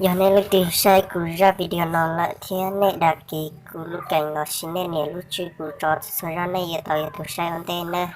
Yog nej leej twg saib kuv zaj video no lawm thiab nej đăng ký kuv lub kênh los sis nej nias lub tswb kuv tso txhua zaj nej yuav tau yog tus saib ua ntej nawb.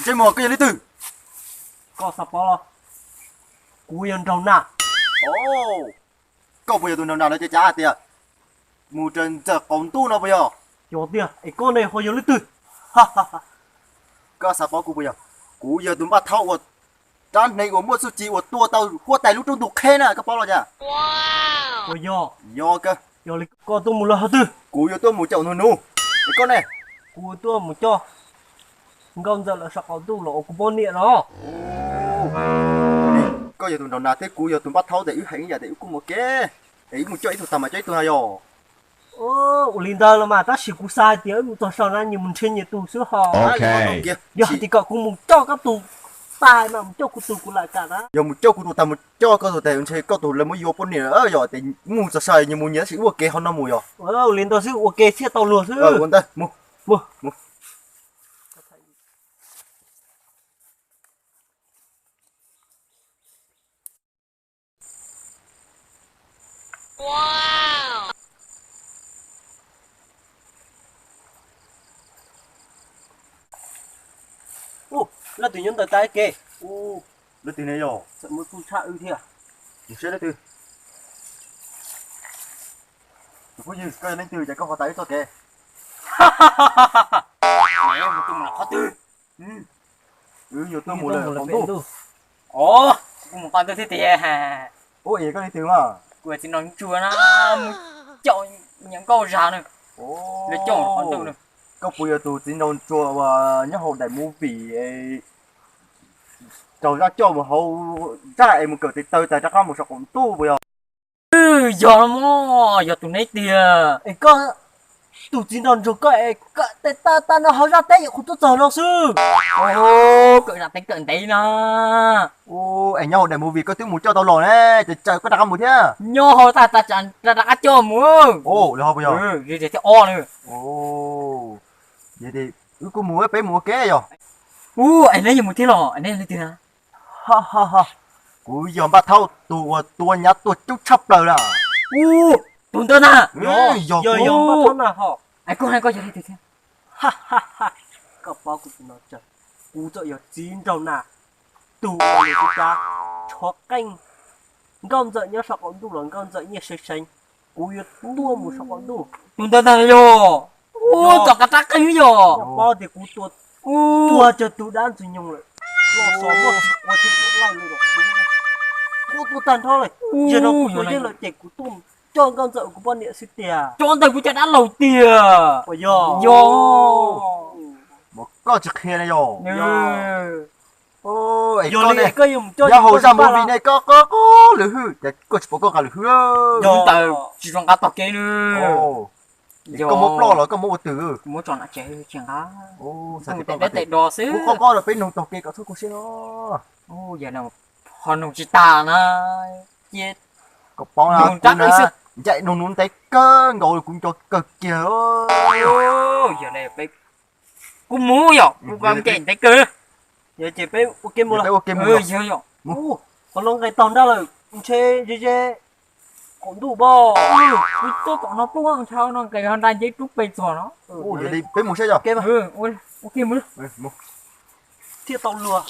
Ntsej muag, koj yog leej twg? Koj xav paub los? Kuv yog nraug nas. Koj puas yog tus nraug nas no cav cav hais tias mus raws ntxawm qaum ntuj no puas yog? Yog tiag, es koj ne ho yog leej twg? Koj xav paub kuv puas yog? Kuv yog tus npaj thaub uas rab hneev uas muaj txuj ci uas tua tau huab tais lub roob ntug qheb na, koj paub los cas? Puas yog? Yog kawg. Yog li koj tuaj mus lawm qhov twg? Kuv yuav tuaj mus caum nus nus. Es koj ne? Kuv tuaj mus coj nkauj ntxawm lawv saum qaum ntuj los ua kuv poj niam no. Koj yog tus nraug nas thiab kuv yog tus npaj thaub tes wb hais ib yam tes wb kuj mus ua ke, es wb mus coj ib tug tag mas coj ib tug na yog. Ua li ntawd los mas tab sis kuv xav hais tias wb mus txog saum na nyias mus nrhiav nyias tus xwb ho. Yog hais tias kom kuv mus coj koj tus tag mas mus coj kuv tus kuv lam kam na. Yog mus coj kuv tus tag mus coj koj tus tes ntshe koj tus lawv muab yuav poj niam yog tes mus txog saum nyias mus nyias tab sis wb ua ke ho no mus yog. Ua li ntawd xwb ua ke thiaj tau luag xwb. Ua ntawd mus. Mus. Leej twg nyob ntawm tav kev? Leej twg ne yog? Txawm muaj txuj tshaj wb thiab. Mus saib leej twg. Tus phooj ywg, koj yog leej twg cas koj ho tav wb txoj kev? Mus tuaj mus qhov twg? Wb yuav tuaj mus lawm qaum ntuj. Os, kuv mus qhov twg thiab tiag? Ub, es koj leej twg mas? Kuv txiv nraug ntsuag na, mus caum niam nkauj zag na. Lawv coj qaum ntuj na. Koj puas yog tus txiv nraug ntsuag uas nyob hauv daim movie raug zaj coj mus hauv zaj es mus kawm tes taw tas rov qab mus saum qaum ntuj puas yog? Yog los mas, yog tus neb tiag. Es koj tus txiv nraug ntsuag koj es kawm tes taw tas no hauv zaj teb yuav qhuav tuaj txog no xwb. Kawm zaj teb kawm ntev na. Es nyob hauv daim movie koj twb mus coj tau los ne, ces tsawm koj rov qab mus thiab. Nyob hauv tas tas rov qab coj mus. Thiab ob na. Wb kuj mus, peb mus ua ke yog. Ub, es neb yuav mus thiab los neb leej twg na? Kuv yog Npaj Thaub tus uas tua nyav tua coob tshaj plaws na. Ub, tus ntawd na. Yog, yog Npaj Thaub na ho. Es koj, koj yog leej twg thiab? Koj paub kuv tus no tsawg, kuv txawm yog txiv nraug nas, tus uas nws tus cas tshov qeej nkauj ntxawm nyob saum qaum ntuj los nkauj ntxawm nyiaj seev seev, kuv yuav tuaj mus saum qaum ntuj. Tus ntawd na yog. Ub, tom qab rab qeej yog. Koj paub tias kuv tua, tua tsawg tus dab ntxwg nyoog lawm, los xos muaj tsis quav tsis tuam lawj li. Kuv tua tag nrho lawm, yog no kuv yuav yeej lawm ces kuv tuaj coj nkauj ntxawm kuv poj niam xwb tiag. Cov ntawd kuv cov dab laug tiag. Puas yog? Yog. Mas koj tsis qhia ne yog? Yog li koj yuav mus coj, nyob hauv zaj movie ne koj qab lwm hwj, ces koj tsis pom koj nqa lwm hwj. Yog ntawd tsis zoo nqa tog kev li. Koj muab ploj los koj muab ua twg? Kuv muab tso nram tsev tsis nqa. Tes deb tes do xwb. Kuv qab qab los peb noog tog kev kom txhob kho siab no. Ho noog tsis tas na. Cia kom paub na, ncaim noog nuv ntev kawg nkaus kuv nco kawg kiag. Yog li peb, kuv mus yom, kuv ncaim ntev kawg. Yog ces peb ua ke mus los? Yog yom. Qhov no nqes tog nraj lawm, ntshe ze ze qaum ntuj pob. Kuv tuaj tom no pub ntsha no nqes ho nra nceb rub pes txog no. Yog li peb mus saib yog. Ua ke mus. Thiaj tau luag.